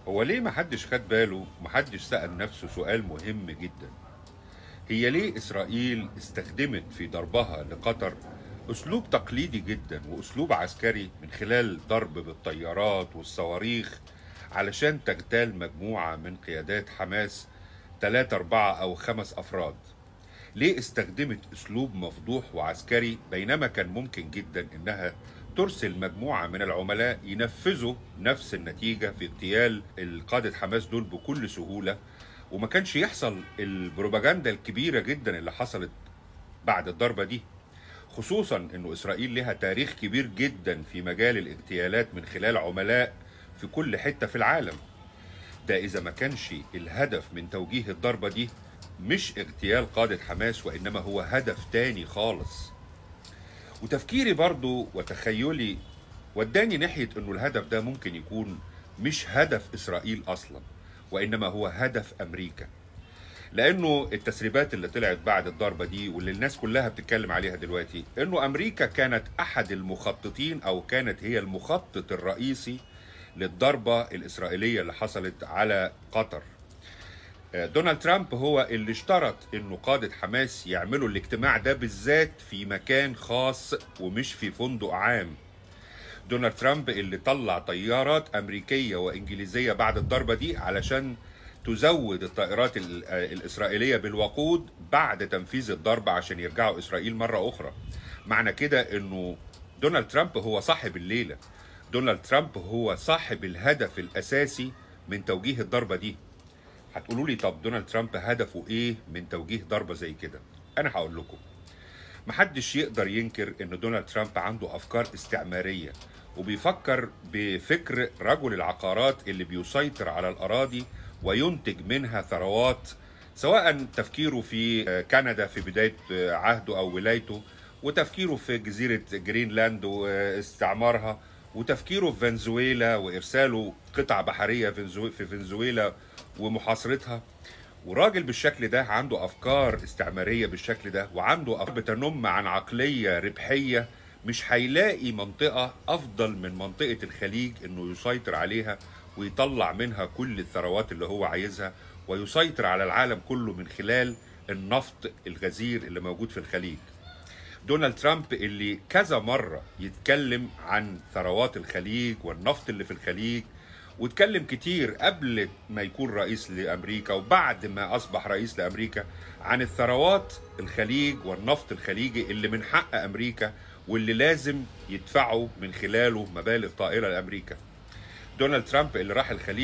هو ليه محدش خد باله، محدش سأل نفسه سؤال مهم جدا؟ هي ليه إسرائيل استخدمت في ضربها لقطر أسلوب تقليدي جدا وأسلوب عسكري من خلال ضرب بالطيارات والصواريخ علشان تغتال مجموعة من قيادات حماس 3 4 أو 5 أفراد؟ ليه استخدمت أسلوب مفضوح وعسكري بينما كان ممكن جدا إنها ترسل مجموعة من العملاء ينفذوا نفس النتيجة في اغتيال القادة حماس دول بكل سهولة، وما كانش يحصل البروباجندا الكبيرة جدا اللي حصلت بعد الضربة دي؟ خصوصا إنه إسرائيل لها تاريخ كبير جدا في مجال الاغتيالات من خلال عملاء في كل حتة في العالم. ده إذا ما كانش الهدف من توجيه الضربة دي مش اغتيال قادة حماس، وإنما هو هدف تاني خالص. وتفكيري برضو وتخيلي وداني ناحية إنه الهدف ده ممكن يكون مش هدف إسرائيل أصلا، وإنما هو هدف أمريكا. لأنه التسريبات اللي طلعت بعد الضربة دي واللي الناس كلها بتتكلم عليها دلوقتي إنه أمريكا كانت أحد المخططين أو كانت هي المخطط الرئيسي للضربة الإسرائيلية اللي حصلت على قطر. دونالد ترامب هو اللي اشترط إنه قادة حماس يعملوا الاجتماع ده بالذات في مكان خاص ومش في فندق عام. دونالد ترامب اللي طلع طيارات أمريكية وإنجليزية بعد الضربة دي علشان تزود الطائرات الإسرائيلية بالوقود بعد تنفيذ الضربة عشان يرجعوا إسرائيل مرة أخرى. معنى كده إنه دونالد ترامب هو صاحب الليلة، دونالد ترامب هو صاحب الهدف الأساسي من توجيه الضربة دي. هتقولوا لي طب دونالد ترامب هدفه إيه من توجيه ضربة زي كده؟ أنا هقول لكم. محدش يقدر ينكر إن دونالد ترامب عنده أفكار استعمارية وبيفكر بفكر رجل العقارات اللي بيسيطر على الأراضي وينتج منها ثروات، سواء تفكيره في كندا في بداية عهده أو ولايته، وتفكيره في جزيرة جرينلاند واستعمارها، وتفكيره في فنزويلا وإرساله قطع بحرية في فنزويلا ومحاصرتها. وراجل بالشكل ده عنده أفكار استعمارية بالشكل ده، وعنده أفكار بتنم عن عقلية ربحية، مش هيلاقي منطقة أفضل من منطقة الخليج إنه يسيطر عليها ويطلع منها كل الثروات اللي هو عايزها، ويسيطر على العالم كله من خلال النفط الغزير اللي موجود في الخليج. دونالد ترامب اللي كذا مرة يتكلم عن ثروات الخليج والنفط اللي في الخليج، واتكلم كتير قبل ما يكون رئيس لأمريكا وبعد ما أصبح رئيس لأمريكا عن الثروات الخليج والنفط الخليجي اللي من حق أمريكا واللي لازم يدفعوا من خلاله مبالغ طائلة لأمريكا. دونالد ترامب اللي راح الخليج